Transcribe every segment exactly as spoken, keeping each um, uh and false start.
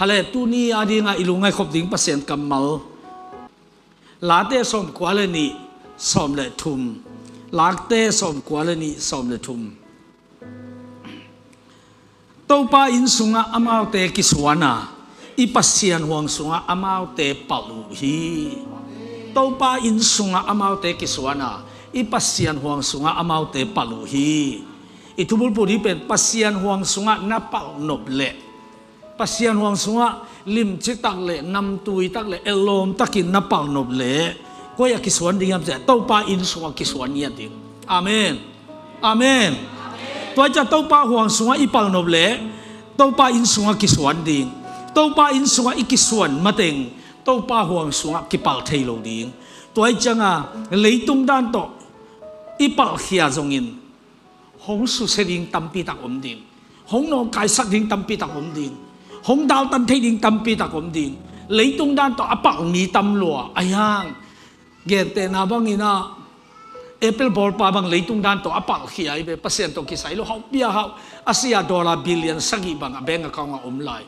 Khale, tuni a dinga i lungngaihkhop ding Pasian kammal, Late sawmkua le nih, sawm le thum. Late sawmkua le nih, sawm le thum. Topa inn sungah amaute kisuan a, i Pasian huang sungah amaute palh uh hi. Topa inn sungah amaute kisuan a, i Pasian huang sungah amaute palh uh hi. I thubulput hi pen Pasian huang sungah na palh nop leh, Pasian huang sungah limci tak le namtui tak le ellawm takin na palh nop leh, koi a kisuan ding hiam cih leh Topa inn sungah kisuan ngiat ding. Amen. Amen. Tua hi ciang Topa huang sungah i palh nop leh Topa inn sungah kisuan ding. Topa inn sungah i kisuan mateng Topa huang sungah kipalh thei lo ding. Tua hi cianga leitung dan tawh i palhkhia zongin hong susia ding tampi tak om ding. Hong nawngkaisak ding tampi tak om ding. Hong daltan thei ding tampi tak om ding. Leitung dan tawh a palh mi tam lua a hiang. Gentehna bangin ah, Apple bawlpa bang leitung dan tawh a palhkhia hi ve, Pasian tawh kisai lo, hauh pia hauh, a sia dollar billion sagih bang a bank account ah om lai.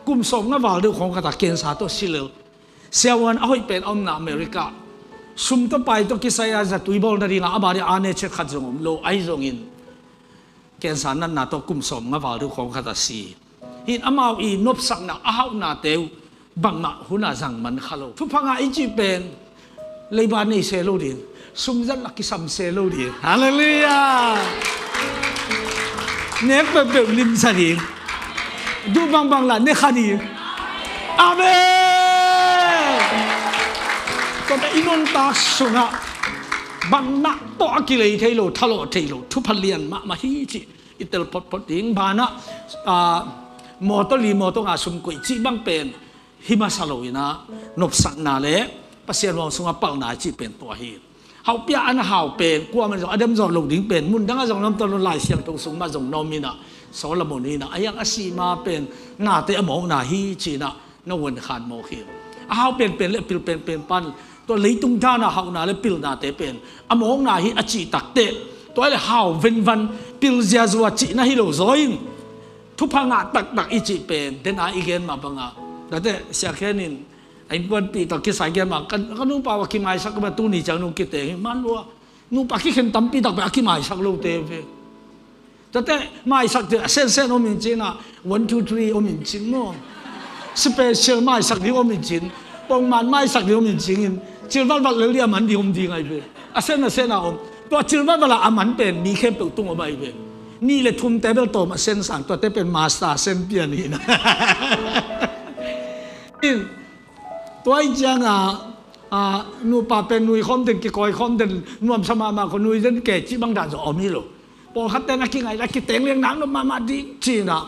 Kum sawm nga val deuh khawng khat a cancer tawh si lel. Siavuan a hoih pen a omna America. Sum tawh pai tawh kisai a zatui bawl nadinga a bari a ne chet khat zong om lo, ahi zongin cancer natna tawh kum sawm nga val deuh khawng khat a si. Hin amau i nopsakna a hauhnate uh bangmah hun a zang man kha lo. Thupha ngah i cih pen leiba nei se lo ding, sum zat lak kisam se lo ding. Halleluiah. Nek peuhpeuh limsa ding. Duh bangbang lah ne kha ding. Amen. Tua pen i nuntak sungah bangmah tawh a kilei thei lo, thalawh thei lo, thupha lian mahmah hi cih i tel photphot ding. Banah, ah, mawtaw li mawtaw nga sum koih cih bang pen hi masa lo inah, nopsakna le Pasian huang sungah palhna cih pen tua hi. Hauh pia a na hau pen kuamah zong a dem zawh loh ding pen, mun dangah zong namtaw lo, Lai Siangtho sung mah zong na om inah, Solomon inah, a hiang a si ma pen nate a mawkna hi ci inah, na huan khan mawk hi. A hau penpen le a pil penpen pan tua leitung dana hauhna le pilnate pen a mawkna hi a cih takteh, tua le hau venvan, pil ziazua cihna hi lo zaw in, thupha ngah taktak i cih pen dena i gen mah banga, tate Sia Khen in a innkuanpih tawh kisai gen mah, ka, ka nupa uh a kimaisak mah, tuni ciang nung kiteng hi man lua. Nupa kikhen tampi tak pen a kimaisak lote ve. Tate maisak te a sensen om in cin ah, one two three om in cin maw. Special maisak ding om in cin. Pongman maisak ding om in cin in, cilvalval lel ding a man ding om ding ahi ve. A sen a sen a om. Tua cilvalval a a man pen mi khempeuh tung om ahi ve. Nih le thum te bel tawm a sen sang, tuate pen master sen pian hi na. In, tua hi cianga, a, nupa pen nui khawm den, kikawi khawm den, nuamsa mahmah khaw nui den ke cih bang dan zong om hi lo. Pawlkhat ten a kingaih a kiteng liang nak nop mahmah ding cina.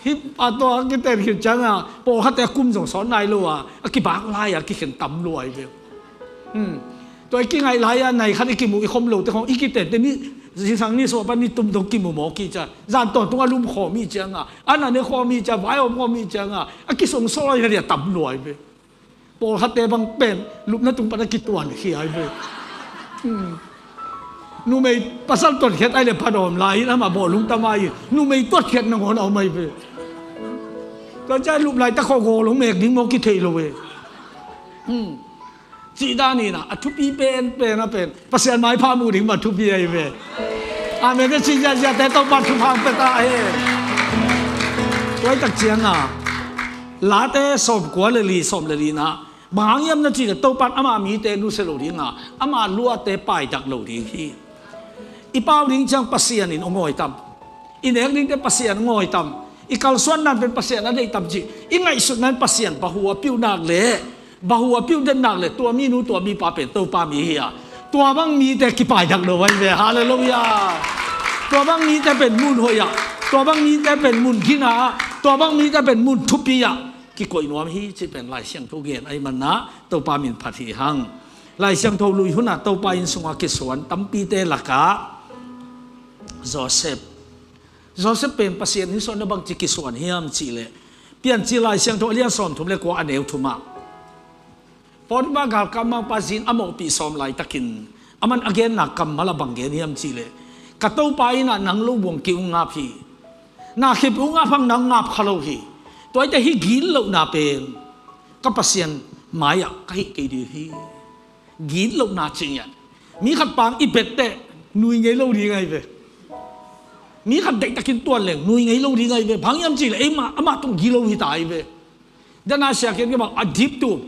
Hih a tua a kiten khit cianga pawlkhat ten a kum zong sawt nai lo a, a kibak lai a kikhen tam lua hi ve. Hmm. Tua i kingaih lai a nai khat i kimu i khom lote khawng i kiten te ni, zingsang ni sawpa ni tum dong kimu mawk hi cia. Zan tawntung a lum khawm hi cianga, a na ne khawm hi cia, vai om khawm hi cianga, a kisong sawt lai a tam lua hi ve. Pawlkhatte bang pen lupna tung pan a kituan khia hi ve. Hmm. Numei pasal tuatkhiat ai le pha dawm lai in amah bawh lungtam ai in numei tuatkhiat nangawn a om ai ve. Tua cia lup lai ta khawh gawl hong mek ding maw kithei lo e. Hmm. Cih dan in a, a thupi penpen a pen Pasian maipha mu ding mah thupi ahi ve. Amen. Ka cih ziahziahte Topa thupha hong pia ta hen. Tua tak cianga Late sawmkua le li, sawm le li na, bang hang hiam na cih leh Topa in ama mite nusia lo dinga, ama luate paidak lo ding hi. I pau ding ciang Pasian in a ngawi tam? I nek dingte Pasian a ngawi tam? I kalsuan nan pen Pasian a deih tam cih i ngaihsut nan Pasian bahu a piuh nak leh, bahu a piuh den nak leh, tua minu tua mipa pen Topa mi hi a, tua bang mite kipaidak lo ahi ve. Halleluiah. Tua bang mite pen mun hoih ah, tua bang mite pen mun gina ah, tua bang mite pen mun thupi ah kikoih nuam hi cih pen Lai Siangtho gen ahi manah Topa min phat hi hang. Lai Siangtho lui hunah Topa inn sungah kisuan tampite lakah Joseph. Joseph pen Pasian in suan na bangci kisuan hiam cihleh, Piancil Lai Siangtho a lian sawmthum le kua a neu thumah Potiphar galkap mangpa zin a mawhpih sawm laitakin aman a genna kammal a bang gen hiam cihleh, ka topa innah nang lo buang ki-ung ngap hi. Na khip ung ngap hang nang ngap kha lo hi. Tua hi teh hih gitlohna pen ka Pasian mai-ah ka hih kei ding hi. Gitlohna cih ngiat. Mi khat pang i bet teh nui ngei lo ding ahi ve. Mi khat deihtakin tuan leng nui ngei lo ding ahi ve. Bang hiam cih leh eimah amah tung gilo hi ta ahi ve. Dana siakian ke bang a dip tu.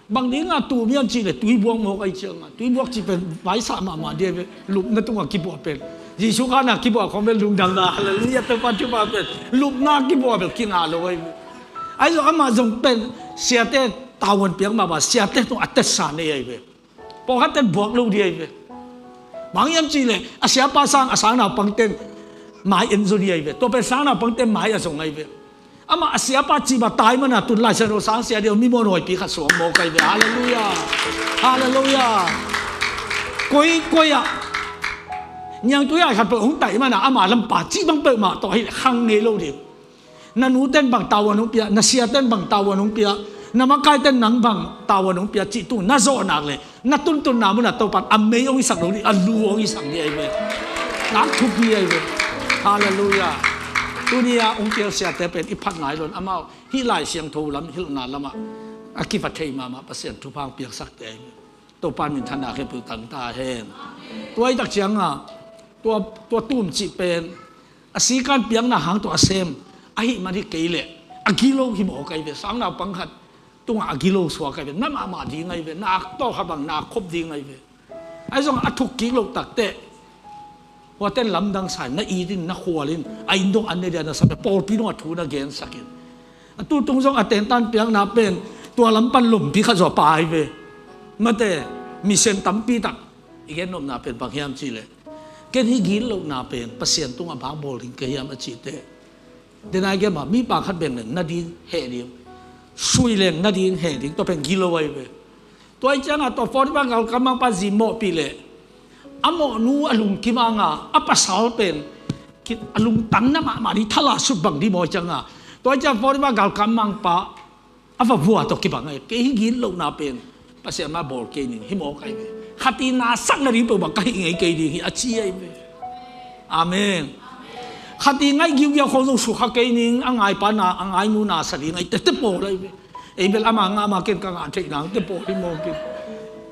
Bang dinga tu mian cih leh tuibuak mawk ahi cianga. Tuibuak cih pen vaisa mahmah ding ahi ve. Lupna tungah kibuak pen. Jesu khana kibuak khawng pen lungdamna. Halleluiah, Topa thupha pen. Lupna kibuak pen kina lo ahi ve. Ahi zong amah zong pen siate tavuan piak mahmah. Siate tung a tetsa nei ahi ve. Pawlkhat ten buak lo ding ahi ve. Bang hiam cih leh a siapa sang a sangnaupang ten mai en zaw ding ahi ve. Tua pen sangnaupang ten mai a zong ahi ve. Amah a siapa cih mah tai mana tun Lai Siangtho sang sia ding mi muanhuaipi khat suang mawk ahi ve. Halleluiah. Halleluiah. Koi koi ah niangtui ai khat peuh hong taih mana ama lampa cih bang peuhmah tawh hi leh khang ngei lo ding. Na nu ten bang tavuan hong pia, na sia ten bang tavuan hong pia, na makai ten nang bang tavuan hong pia cih tung na zawh nak leh na tuntunna munah Topan a mei hong hisak lo ding, a lu hong hisak ding ahi ve. Nak thupi ahi ve. Halleluiah. Tuni-a hong pial siate pen i phat nai lo in amau hih Lai Siangtho lam hilhna lamah a kiva thei mahmah Pasian thupha hong piaksak te ahi ve. Topan minthanna khempeuh tang ta hen. Tua hi tak cianga tua, tua tum cih pen a sikan piakna hang tawh a sem ahih man hi kei leh a gilo hi mawk ahi ve. Sangnaupang khat tungah a gilo suak ahi ve. Na mahmah ding ahi ve. Na tawh kha bang na khop ding ahi ve. Ahi zong a thuk kik loh takteh huaten lamdang sa in, na it in, na khual in, a inn dong an ne dia na sap in, pawlpi dong a thu na gensak in. A tutung zong a tentan piakna pen tua lam pan lompi khat zaw a pha ahi ve. Mate, misen tampi tak i gen nopna pen bang hiam cih leh ken hih gitlohna pen Pasian tungah bang bawl ding ka hiam a cih teh. Denai gemah mipa khat beng leng na ding heh ding, sui leng na ding heh ding, tua pen gilo ahi ve. Tua hi ciangah tua Potiphar galkap mangpa zi mawhpih leh a mawhnu a lungkim anga a pasal pen a lungtang na mahmah ding, thala sut bang ding maw hi ciangah. Tua hi ciangah Potiphar galkap mangpa a va vua tawh kibang ahi. Kei hih gitlohna pen Pasian mah bawl kei ning, hi mawk ahi ve. Khat i nasak nading peuhmah ka hih ngei kei ding hi a ci ahi ve. Amen. Khat i ngaih giugiau khawng zong sukha kei ning, a ngaipa na, a ngainu na sa ding ahi tete pawl ahi ve. Ei bel ama ngah ma ken ka ngah theih nang te pawl hi mawk in.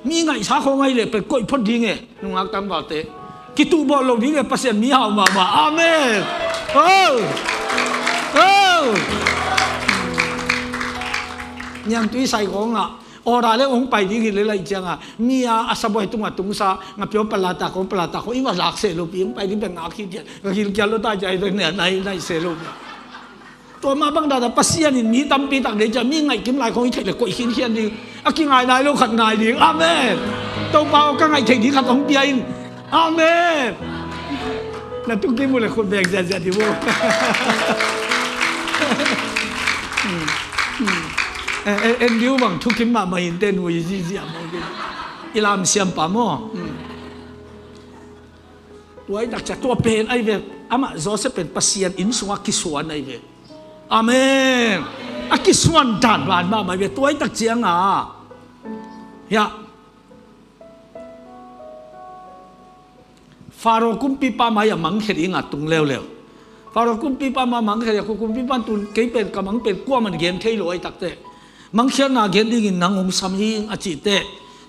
Mi ngaihsa khawng ahi leh pen koih phot ding e. Nungak tangvalte kituh bawl lo ding e, Pasian mi hau mahmah. Amen. Oh. Oh. Niangtui sai khawngah order le hong pai ding hi leh laih ciangah mi a, a sabuai tungah tungsa nga piau palata khawng, palata khawng i va lak seh lopi hong pai ding pen ngak hi dian. Ka gilkial lo ta jai deng ne nai nai seh lopi. Tua mah bang dada Pasian in mi tampi tak dei cia mi ngaihkim lai khawng i theih le koih khinkhian ding. A kingai nai lo khat ngai ding. Amen. Topa aw, ka ngaih theih ding khat hong pia in. Amen. Na tukim uh le khut beng ziahziah ding uh. Eh, eh, en diu bang thukim mahmah in ten ui zihziah mawk in. I lam siampa maw? Tua i takcia tua pen ahi ve. Amah Joseph pen Pasian inn sungah kisuan ahi ve. Amen. A kisuan dan van mahmah ahi ve. Tua i takcianga hiah Pharaoh kumpipa mai-ah mangkhia dinga tung leuleu. Pharaoh kumpipa mai-ah mangkhia dinga, kumpipa in tun kei pen ka mang pen kuaman gen thei lo ahi takteh mangkhiatna gen dingin nang hong sam hi ing a cihteh,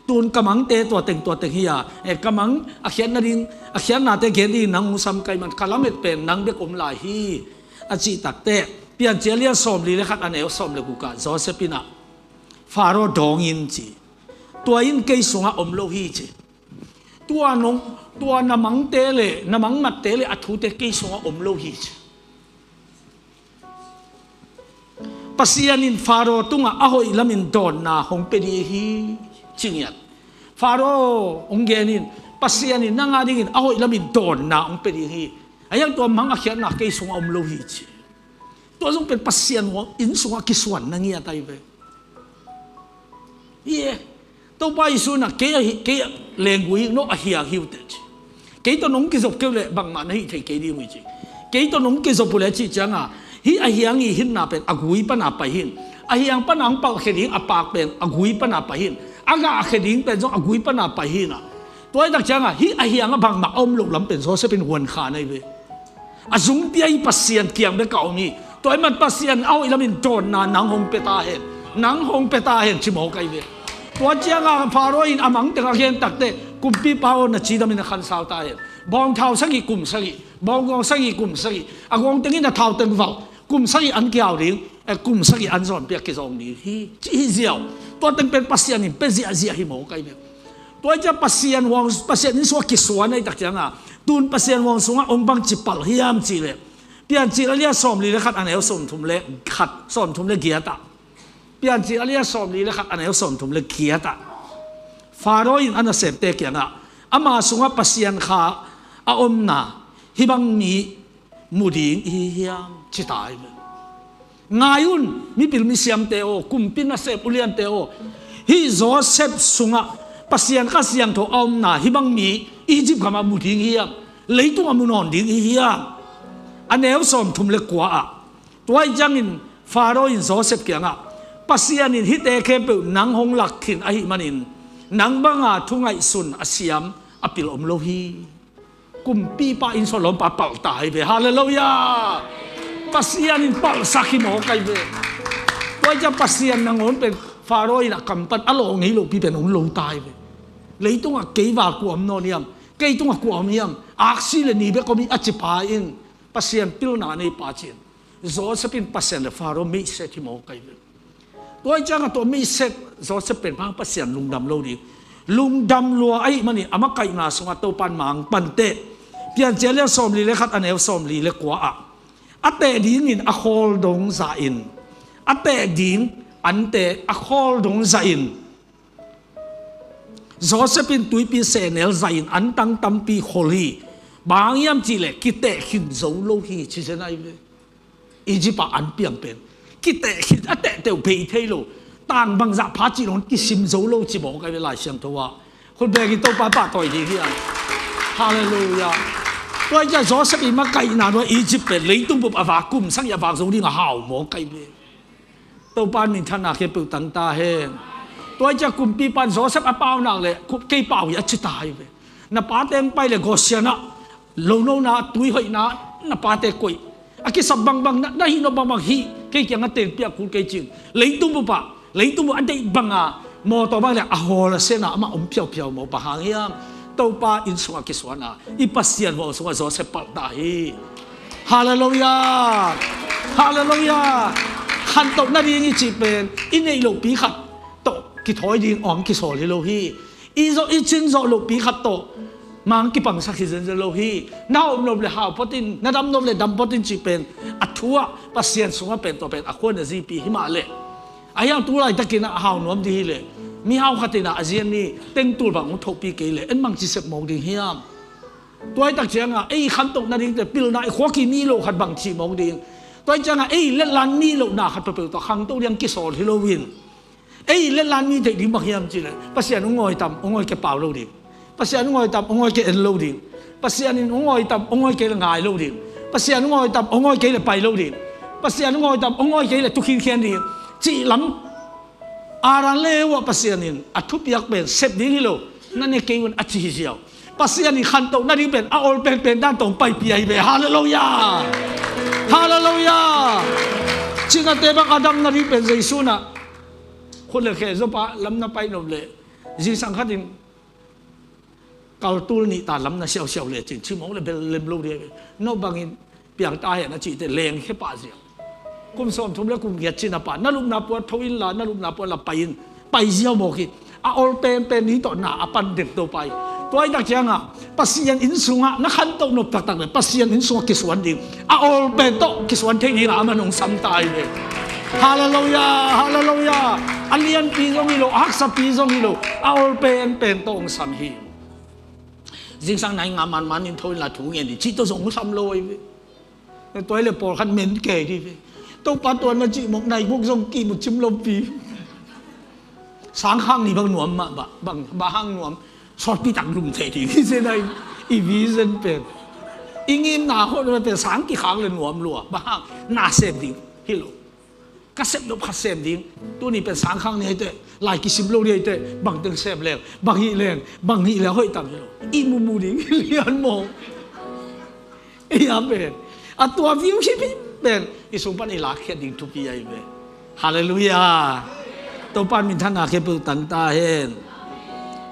tun ka mangte tua teng tua teng hi a, eh, ka mang a khiatna ding, a khiatnate gen dingin nang hong sam ka hih man ka lamet pen nang bek om lai hi a cih takteh, Piancil a lian sawmli le khat a neu sawm le gukah Joseph in ah Pharaoh dawng in ci. Tua in kei sungah om lo hi ci. Tua nong, tua na mangte le na mangmatte le a thute kei sungah om lo hi ci. Pasian in Pharaoh tungah a hoih lamin dawnna hong pia ding hi ci ngiat. Pharaoh hong gen in, Pasian in nang a dingin a hoih lamin dawnna hong pia ding hi. A hiang tua mang a khiatna kei sungah om lo hi ci. Tua zong pen Pasian inn sungah kisuan na ngiat ahi ve. Ie, Topa Jesu in ah kei a hi, kei a lenggui hi, no a hiang hi uh teh ci. Kei tawh nong kizop kei uh leh bangmah na hih thei kei ding uh hi ci. Kei tawh nong kizop uh leh cih cianga hih a hiang i hitna pen a gui pana pai hin. A hiang pana hong palhkhia ding a paak pen a gui pana pai hin. A gahkhia ding pen zong a gui pana pai hin ah. Tua hi tak cianga hih a hiangah bangmah a om loh lam pen Joseph in huan kha na hi ve. A zungtia hi Pasian kiang bek a om hi. Tua ahih man Pasian a hoih lamin dawnna nang hong pia ta hen. Nang hong pia ta hen ci mawk ahi ve. Tua cianga Faro in a mang teng a gen takteh, kumpipa aw, na cidamin a khansau ta hen. Bawngthau sagih kum sagih, bawng gawng sagih kum sagih, a gawng tengin a thau teng valh kum sagih an kiau ding, eh, kum sagih an zawnpiak kizawng ding hi, ci hi ziau. Tua teng pen Pasian in pia ziahziah hi mawk ahi ve. Tua ahih ciang Pasian huang, Pasian inn sungah kisuan ahih tak cianga, tun Pasian huang sungah hong bangci palh hiam cih leh, Piancil a lian sawmli le khat a neu sawmthum le khat, sawmthum le giat ah. Piancil a lian sawmli le khat a neu sawmthum le giat ah, Faro in a nasemte kiangah, ama sungah Pasian kha a omna hih bang mi mu ding i hi hiam, ci ta hi ve. Ngai un, mipil misiamte aw, kumpi nasem uliante aw, hih Josef sungah Pasian Kha Siangtho a omna hih bang mi Egypt gamah mu ding hiam, leitungah mu nawn ding i hi hiam? A neu sawmthum le kua ah. Tua ahih ciangin Faro in Josef kiangah, Pasian in hihte khempeuh nang hong lak khin ahih manin, nang banga thu ngaihsun a siam a pil om lo hi. Kumpipa inn sungah lawmpa palh ta hi ve. Halleluiah. Pasian in palhsak hi mawk ahi ve. Tua ahih ciang Pasian nangawn pen Faro in a kam pan a lawh ngei lohpi pen hong lo ta hi ve. Leitungah kei val kua om nawn hiam? Kei tungah kua om hiam? Aksi le ni bek om hi, a cipa in Pasian pilna neipa cin. Josef in Pasian le Faro meihset hi mawk ahi ve. Tua ahih ciangah tua meihset Josef pen bang Pasian lungdam lo ding. Lungdam lua ahih manin a makaihna sungah Topan mang panteh. Piancil a lian sawmli le khat a neu sawmli le kua ah, a teh dingin a khawl dong zahin, a teh ding an teh a khawl dong zahin, Josef in tuipi sehnel zahin antang tampi khol hi. Bang hang hiam cih leh kiteh khin zo lo hi, ci zen ahi ve. Egypt ah an piang pen kiteh khin, a tehteh uh bei thei lo. Tang bangzah pha cih lo kisim zo lo ci mawk ahi ve Lai Siangtho ah. Khut bengin Topa pahtawi ding hi a. Halleluiah. Tua ahih ciang Josef i makaihna nuai Egypt pen leitung bup a vak kum sagih a vak zo ding a hau mawk ahi ve. Topa in minthanna khempeuh tang ta hen. Tua ahih ciang kumpipa in Josef a pau nak leh, kei pau hi a ci ta hi ve. Na pate hong pai leh Goshen ah, lonona, tui hoihna, na pate koih. A kisap bangbang, na, na hih nop bangbang hih, kei kiangah tenpiak kul kei cin. Leitung bup ah, leitung bup a deih banga mawtaw bang leh a hawl a sena amah om phiauphiau maw, bang hang hiam? Topa inn sungah kisuan a, i Pasian huang sungah Josef palh ta hi. Halleluiah. Halleluiah. Khantoh nading i cih pen i neih lohpi khat tawh kithawi ding hong kisawl hi lo hi. I zawh, i cin zawh lohpi khat tawh mang kipangsak hi zenzen lo hi. Na hau nop leh hau phot in, na dam nop leh dam phot in cih pen a thu ah Pasian sungah pen tua pen a khua na zipi hi mah leh, a hiang tu laitakin a hau nuam ding hi leh, mihau khat in a zi a ni tengtul bang hong thohpih kei leh en bangci sep mawk ding hiam? Tua ahih tak ciangah ei khantoh nadingte pilna i khuak i ni loh khat bang cih mawk ding. Tua ahih ciangah ei letlan ni lohna khat peuhpeuh tawh khangto ding kisawl hi lo in, ei letlan ni theih ding bang hiam cih leh, Pasian hong ngawi tam, hong ngawi kei pau lo ding. Pasian hong ngawi tam, hong ngawi kei en lo ding. Pasian in hong ngawi tam, hong ngawi kei leh ngai lo ding. Pasian hong ngawi tam, hong ngawi kei leh pai lo ding. Pasian hong ngawi tam, hong ngawi kei leh tu khinkhian ding, cih lam. Aran le uh ah Pasian in a thupiak pen sep ding hi lo, na ne kei un a ci hi ziau. Pasian in khantoh nading pen a ol penpen dan tawh hong paipih ahi ve. Halleluiah. Halleluiah. Cinate bang a dam nading pen Jesu in a khut le khe zop a lam na pai nop leh, zingsang khat in kaltul nih ta lam na siausiau lecin, ci mawk leh bel lem lo ding. No bangin piang ta hen a cih teh lengkhia pah ziau. Kum sawmthum le kum giat cin a pah, na lupna puan tho inla, na lupna puan la pai in, pai ziau mawk hi. A ol penpen ni tawh na a pan dek Topa hi. Tua ahih tak ciangah Pasian inn sungah na khantoh nop taktak leh Pasian inn sungah kisuan ding, a ol pen tawh kisuan thei dingah aman hong sam ta hi ve. Halleluiah. Halleluiah. A lianpi zong hi lo, a haksapi zong hi lo, a ol penpen tawh hong sam hi. Zingsang nai nga manman in tho inla thu ngen ding, cih tawh zong hong sam lo ahi ve. Tua hi leh pawlkhat men kei ding ve. Topa tua na cih mawk nai guk zong kihmu cim lopi. Sang khang ni bang nuam mah, bang, bang hang nuam. Sawtpi tak lum thei ding hi zen ahi. I vision pen, i ngimna hoih pen sang kikhang leh nuam lua. Bang hang? Na sem ding hi lo. Ka sep nop khat sem ding. Tuni pen sang khang ni ahi teh, lai kisim lo ni ahi teh, bang teng sem leng, bang hih leng, bang hih leng hoih tam hi lo. I mumu ding hi lian maw. Ei a pen a tua viu himhim pen i sung pan i lakkhiat ding thupi ahi ve. Halleluiah. Topa in minthanna khempeuh tang ta hen.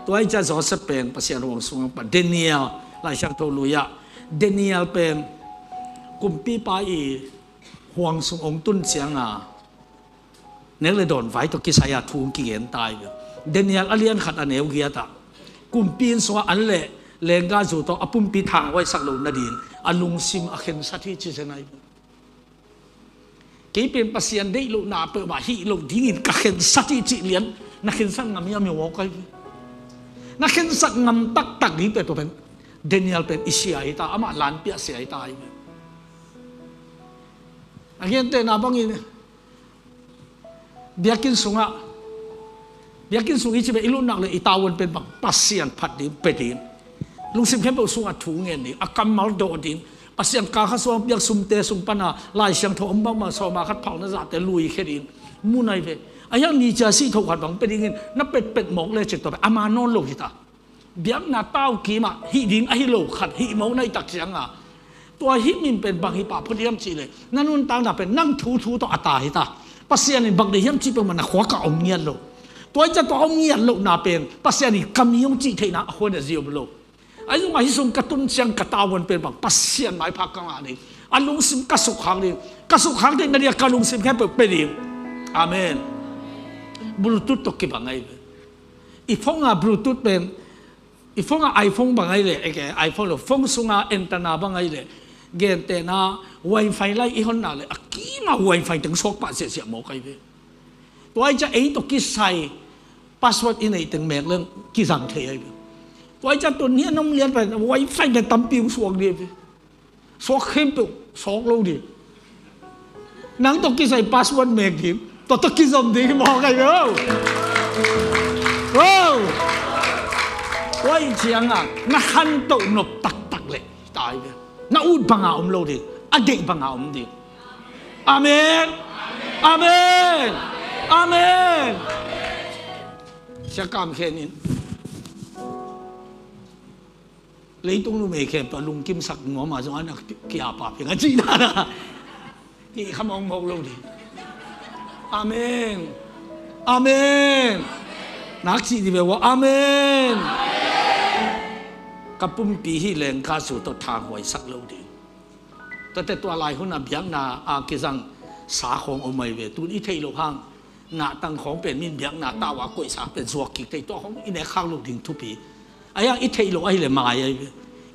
Tua ahih ciang Joseph pen Pasian huang sungah pa, Daniel, Lai Siangtho lui-ah Daniel pen kumpipa i huang sung hong tun ciangin nek le dawn vai tawh kisai-a thu hong kigen ta hi ve. Daniel a lian khat a neu giat ah kumpi inn sungah an le leenggahzu tawh a pumpi thanghuaisak lo nading a lungsim a khensat hi ci zen ahi ve. Kei pen Pasian deih lohna peuhmah hih loh dingin ka khensat hi cih lian na khensat ngam hiam hi mawk ahi ve. Na khensat ngam taktak ding pen tua pen Daniel pen i sia hi ta, amah lanpiah sia hi ta ahi ve. A gentehna bangin biakinn sungah, biakinn sung i cih pen i lutnak le i tavuan pen bang Pasian phat ding, pia ding, lungsim khempeuh sungah thu ngen ding, a kammal dawh ding, Pasian kal khat sungah biak sumte sung pana Lai Siangtho om bangmah sawma khat phalna zahte luikhia ding mun ahi ve. A hiang ni cia sih tho khat bang pia dingin na petpet mawk le cin tua pen ama nawn lo hi ta. Biakna tau kimah hih ding ahi lo khat hih mo na i tak cianga, tua hih min pen bang hi pah phot hiam cih leh na nuntakna pen nang thuthu tawh a ta hi ta. Pasian in bang deih hiam cih peuhmah na khuak ah om ngiat lo. Tua i ca tua om ngiat lohna pen Pasian in ka mi hong cih theihna a khuan a zi om lo. Ahi zongah hih sung ka tun ciang ka tavuan pen bang Pasian maipha ka ngah ding, a lungsim ka sukkhak ding, ka sukkhak theihna dingah ka lungsim khempeuh pia ding. Amen. Bluetooth tawh kibang ahi ve. I phone a Bluetooth pen, i phone a iPhone bang ahi leh, eh, iPhone lo, phone sunga antenna bang ahi leh, gentehna wifi lai i hon nak leh a kima wifi teng suak pah siahsiah mawk ahi ve. Tua i ca ei tawh kisai password i neih teng mek leng kizang thei ahi ve. Tua i ca tun hian om lian pen wifi pen tampi hong suak dih ahi ve. Suak khempeuh suak lo dih. Nang tawh kisai password mek dih, tua tawh kizom dih hi mawk ahi ve. Oh! Tua i cianga na khantoh nop taktak leh ta ahi ve. Na ut banga om lo dih, a deih banga om dih. Amen. Amen. Amen. Sia Kam Khen in leitung numei khempeuh a lungkimsak nuam a zong a na kiapa peng a cihna na ki khamawngmawk lo dih. Amen. Amen. Nak cih dih ve ua. Amen. Ka pumpi hih leenggahzu tawh thanghuaisak lo dih. Tuate tua lai hunah biakna a kizang sa khawng om ahi ve. Tun i theih loh hang nahtang khawng pen min biakna tau a koihsa pen zuak kik thei, tua khawng i nek khak loh ding thupi. A hiang i theih loh ahi le mai ahi ve.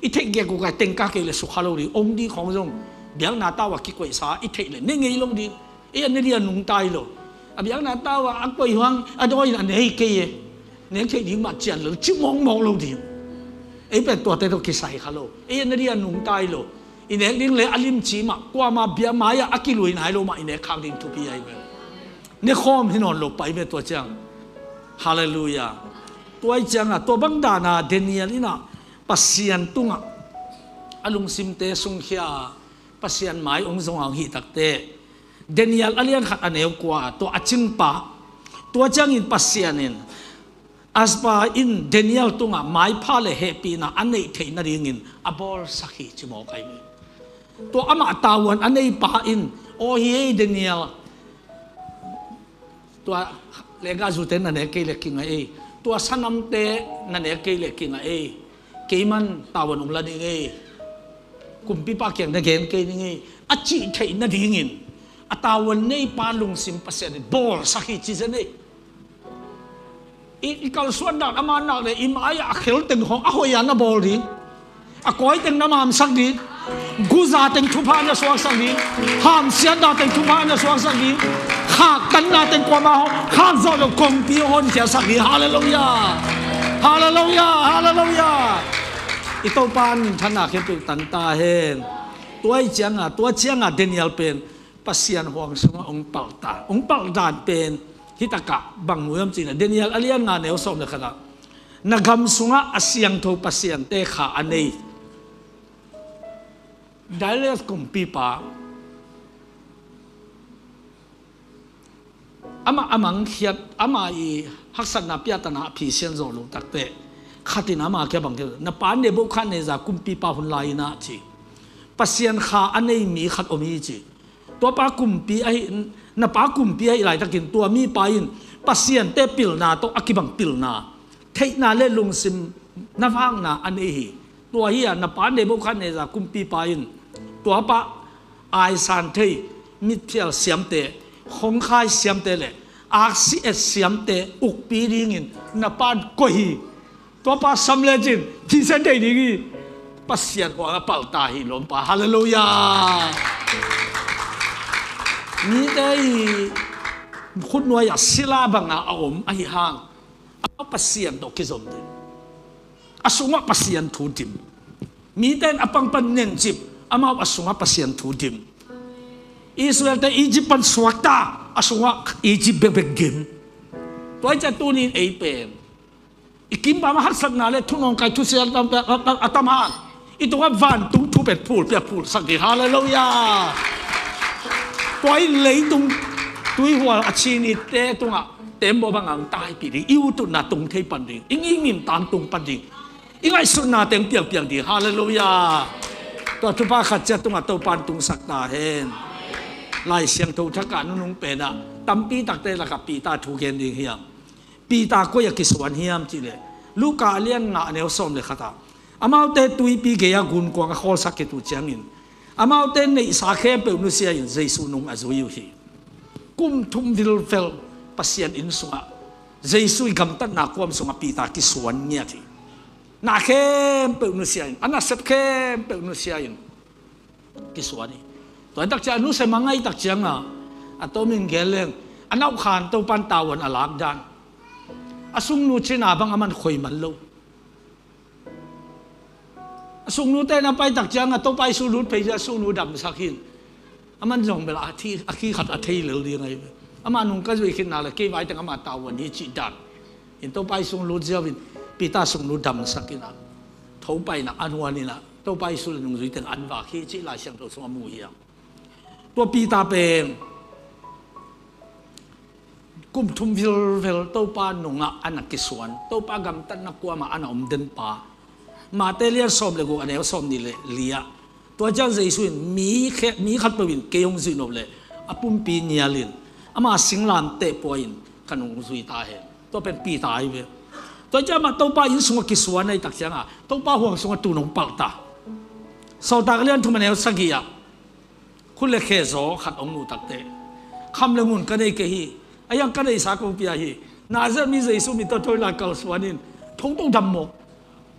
I theih gek uh kai tengka kei le sukha lo ding, ong ding khawng zong biakna tau a kikoihsa i theih le ne ngei lo ding. Ei a ne ding a nungta hi lo. A biakna tau a a koih huang a dawi in a ne hi kei e. Nek theih ding mah cian lo, cih mawkmawk lo ding. Ei pen tuate tawh kisai kha lo. Ei a ne ding a nungta hi lo. I nek ding le a limci mah, kuamah bia mai-ah a kilui nai lo mah i nek khak ding thupi ahi ve. Ne khawm hi nawn lo pai ve tua ciang. Halleluiah. Tua i ciangah tua bang dana Daniel inah Pasian tungah a lungsimte sungkhia a Pasian mai ong zonga hong hih takte, Daniel a lian khat a neu kua tua a cingpa, tua ciangin Pasian in Aspa in Daniel tungah maipha le hehpihna a neih theih nadingin a bawlsak hi ci mawk ahi ve. Tua amah tavuan a neipa in, aw hi ei Daniel, tua lenggahzute na nek kei le kinga ei, tua sanamte na nek kei le kinga ei, keiman tavuan ong la ding ei, kumpipa kiang na gen kei ding ei, a cih theih nadingin a tavuan neipa lungsim Pasian in bawlsak hi ci zen ei. I, i kalsuan dan a man nak le i mai-ah a khel teng khawng a hoih a na bawl ding. A kawi teng na mamsak ding. Guza teng thupha na suaksak ding. Hamsiatna teng thupha na suaksak ding. Khaktanna teng kuamah hawng khak zawh lo kongpi hawng honkhiatsak ding. Halleluiah. Halleluiah. Halleluiah. I Topa in minthanna khempeuh tang ta hen. Tua i cianga, tua cianga Daniel pen Pasian huang sungah hong palh ta. Hong palh dan pen hi takah bang mu hiam cihna, Daniel a lian nga neu sawm le khatah, na gam sungah a siangtho pasiante kha a nei Darius kumpipa, amah a mangkhiat, amah i haksatna piatana a phisian zawh loh takte, khatin ama kia bang kia, na pa Nebuchadnezzar kumpipa hun lai-inah ci, Pasian kha a nei mi khat om hi ci. Tuapa kumpi ahi, na pa kumpi ahi laitakin tua mipa in Pasian te pilna tawh a kibang pilna, theihna le lungsim na vakna a nei hi. Tua hi a na pa Nebuchadnezzar kumpipa in tuapa aisan thei, mitphial siamte, khongkhai siamte le aksi et siamte ukpi dingin na pa koih hi. Tuapa sam lecin thisen thei ding hi. Pasian huang a palta hi lawmpa. Halleluiah. Mite i khutnuai ah sila banga a om ahi hang, amau Pasian tawh kizom ding, a sungah Pasian thu dim. Mite in a pangpan nencip, amau a sungah Pasian thu dim. Israelte Egypt pan suakta, a sungah Egypt bekbek dim. Tua hi ciah tuni in ei pen i kimpam a haksatna le thunawngkai thusia a tam, a, a, a tam hang, i tungah vantung thu pen phulpia phulsak ding. Halleluiah. Tua in leitung tuihual a chin itte tungah tembaw banga hong taipih ding, i ututna tung thei pan ding, i ngimngim tangtung pan ding, i ngaihsutna teng piangpiang ding. Halleluiah. Tua thupha khat ciat tungah Topan tungsak ta hen. Lai Siangtho thakah nunung penah tampi takte lakah Peter thu gen ding hiam? Peter koi a kisuan hiam cihleh, Luka a lian nga a neu sawm le khatah, amaute tuipi gei-a gunkuang a khawlsak khit uh ciangin, amaute neihsa khempeuh nusia-in Jesu nung a zui uh hi. Kum thum vilvel Pasian inn sungah, Jesu i gamtatna kuam sungah Peter kisuan ngiat hi. Na khempeuh nusia-in, a nasep khempeuh nusia-in kisuan hi. Tua hi tak ciang a nusia mangai tak cianga, a tomin gen leng, a nauhkhan Topan tavuan a lakdan, a sungnu cina bang a man khoi man lo. A sungnute na pai tak cianga Topa Jesu lut phei ciang a sungnu damsak hin. A man zong bel a thi, a khi khat a thei lel ding ahi ve. Ama nung ka zuih khitna le kei vai teng ama tavuan hi cih dan in Topa Jesu lut ziau in Peter sungnu damsak in a, tho pai in a, an huan in a, Topa Jesu le nungzui teng an vak hi cih Lai Siangtho sung a mu hiam? Tua Peter pen kum thum vilvel Topa nungah a na kisuan, Topa gamtatna kuamah a na om den pa. Mate lian sawm le guk a neu sawm nih le li-ah, tua ciang Jesu in mi khe, mi khatpeuh in kei hong zuih nop leh a pumpi nialin ama singlamteh pua-in ka nungzui ta hen. Tua pen Peter ahi ve. Tua ciang amah Topa inn sungah kisuan ahi tak cianga Topa huang sungah tun hong palh ta. Sawltak lian thum a neu sagih-ah khut le khe zaw khat hong muh takteh, kham le ngun ka nei kei hi. A hiang ka neihsa ko pia hi. Nazareth mi Jesu min tawh tho inla kalsuan in. Thongto dam mawk.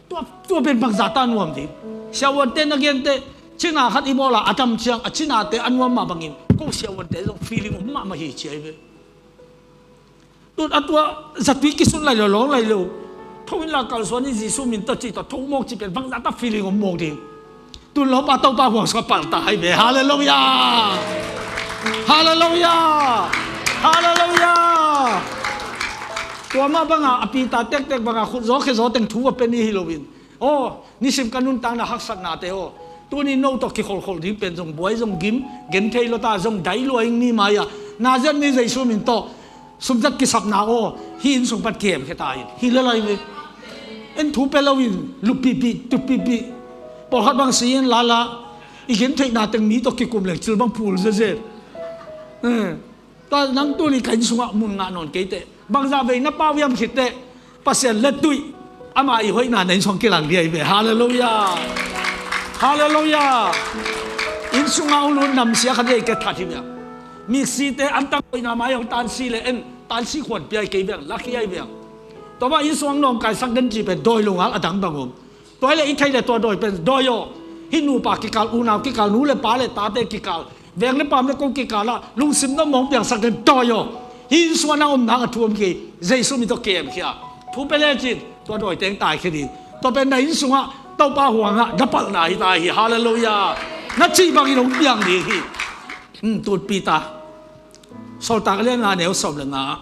Tua, tua pen bangzah ta nuam ding? Siavuante na genteh, cina khat i bawla a dam ciang a cinate a nuam mah bangin ko siavuante zong feeling om mahmah hi ci ahi ve. Tun a tua zatui kisut lai lo, lawng lai lo. Tho inla kalsuan in Jesu min tawh cih tawh tho mawk cih pen bangzah ta feeling om mawk ding? Tun lawmpa Topa huang sungah palh ta ahi ve. Halleluiah. Halleluiah. Halleluiah. Tua mah banga a Peter tektek banga khut zaw khe zaw teng thu a pia ni hi loin, aw, nisim ka nuntakna haksatnate aw, tuni no tawh kikholkhol ding pen zong buai zong gim, genthei lo ta zong dai lua ing ni mai-ah Nazareth mi Jesu min tawh sumzat kisapna aw, hih inn sung pan kiemkhia ta in hi le lai ve. En thu pia loin luppihpih tuppihpih, pawlkhat bang si in lala, i gentheihna teng mi tawh kikum leng cil bang phul zezen. Eh. Tua nang tuni ka inn sungah mun ngah nawn keiteh, bangzah vei na pau hiam khitteh, Pasian le tuih ama i hoihna na inn sung kilang ding ahi ve. Halleluiah. Halleluiah. Inn sungah hong lut namsia khat hi ei ka that hi ve. Miksite antang hoihna mai hong tansi le en, tansi khuan pia hi kei ve, lakhi ahi ve. Tua mah inn sungah nawngkaisak den cih pen dawi lo ngal a dang bang om. Tua hi leh i theih leh tua dawi pen dawi aw. Hih nupa kikal, unau kikal, nu le pa le tate kikal, veng le pam le ko kikal ah lungsim na mawng piangsak den dawi aw. Hih inn sungah na om nang a thu om kei. Jesu min tawh kiemkhia. Thu pia lecin tua dawi teng taikhia ding. Tua pen na inn sungah Topa huangah na palhna hi ta hi. Halleluiah. Na cih bangin hong piang ding hi. Hmm, tut Peter. Sawltak a lian nga neu sawm le nga.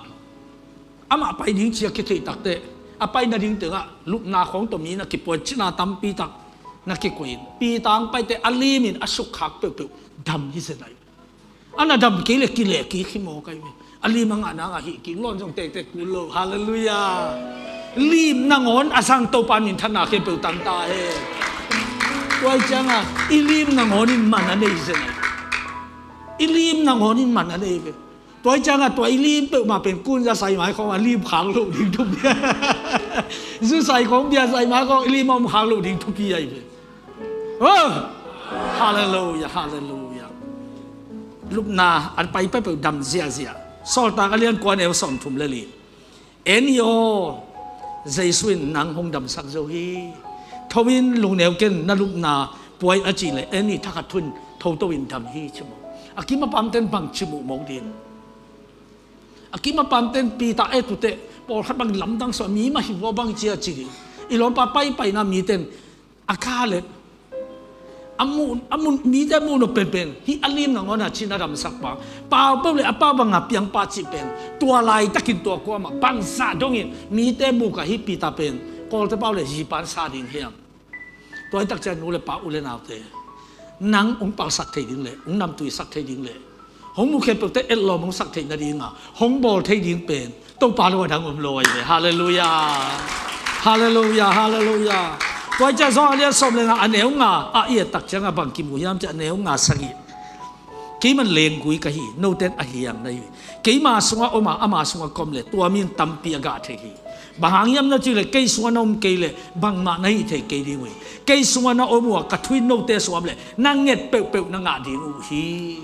Amah pai ding ci a kitheih takteh, a pai nading tengah lupna khawng tawh mi na kipuai, cina tampi tak na kikoih in, Peter hong paiteh a lim in a sukkhak peuhpeuh dam hi zen ahi. A na dam kei le kileh kik hi mawk ahi ve. A lim a ngah nang a hih kik lawn zong tektek kul lo. Halleluiah. Lim nangawn a zang Topa minthanna khempeuh tang ta hen. Tua hi cianga i lim nangawn in man a nei zen ahi. I lim nangawn in man a nei ve. Tua hi ciangah tua i lim peuhmah pen kunza sai mai khawng a lim khak loh ding thupi. Zu sai khawng, bia sai mai khawng i lim a om khak loh ding thupi ahi ve. Oh! Halleluiah, halleluiah. Lupna an pai peuhpeuh dam ziahziah. Sawltak a lian kua, a neu sawmthum le li. En hi aw, Jesu in nang hong damsak zo hi. Tho in, lungneu ken, na lupna puai a cih leh, en hi, thakhat thu in tho to in dam hi ci maw. A kim a pamten bang ci muh mawk ding? A kim a pamten Peter, e, tute pawlkhat bang lamdang suah, mi mah hi vua bang ci a ci ding. I lawmpa paipaina miten a kha le a mun, a mun, mite mun uh penpen hi a lim nangawn a cin a damsak pa, pau peuh le a pau banga piang pa cih pen, tua laitakin tua kuamah bangzah dongin mite mukah hi Peter pen kawlte pau le zipan sa ding hiam? Tua hi takciang nu le pa, u le naute, nang hong palsak thei ding le hong namtuisak thei ding le hong mukhia peuhte etlawm hong sak theih nadinga hong bawl thei ding pen Topa lo a dang om lo ahi ve. Halleluiah. Halleluiah, halleluiah. Tua hi ciang Johan a lian sawm le nga, a neu nga ah i et takciangah bang kimu hiam cih, a neu nga sagih. Keiman lenggui ka hi, noten a hiang na hi. Keima sungah om a, ama sungah ka om le tua mi in tampi a gah thei hi. Bang hang hiam na cih leh kei sungah na om kei leh bangmah na hih thei kei ding uh hi. Kei sungah na om uh a, ka thu in note sungah om leh na nget peuhpeuh na ngah ding uh hi.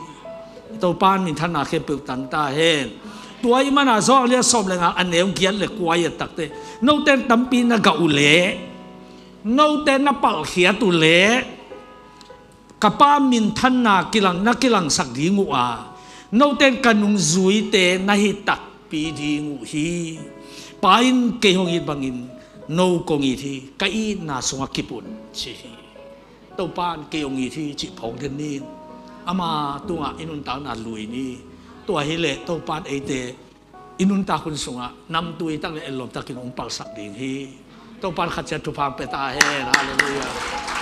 Topa in minthanna khempeuh tang ta hen. Tua ahih manin Johan a lian sawm le nga, a neu giat le kua i et takteh, note in tampi na gah uh leh, note na palkhiat uh leh, ka Pa minthanna kilang, na kilangsak ding uh a, note in ka nungzuite na hi takpi ding uh hi. Pa in kei hong it bangin no kong it hi, ka itna sungah kip un ci hi. Topa in kei hong it hi cih phawk den ni. Ama tungah i nuntakna lui ni. Tua hileh Topa in eite i nuntak hun sungah namtui tak le etlawm takin hong palsak ding hi. Topa in khat ciat thupha hong pia ta hen. Halleluiah.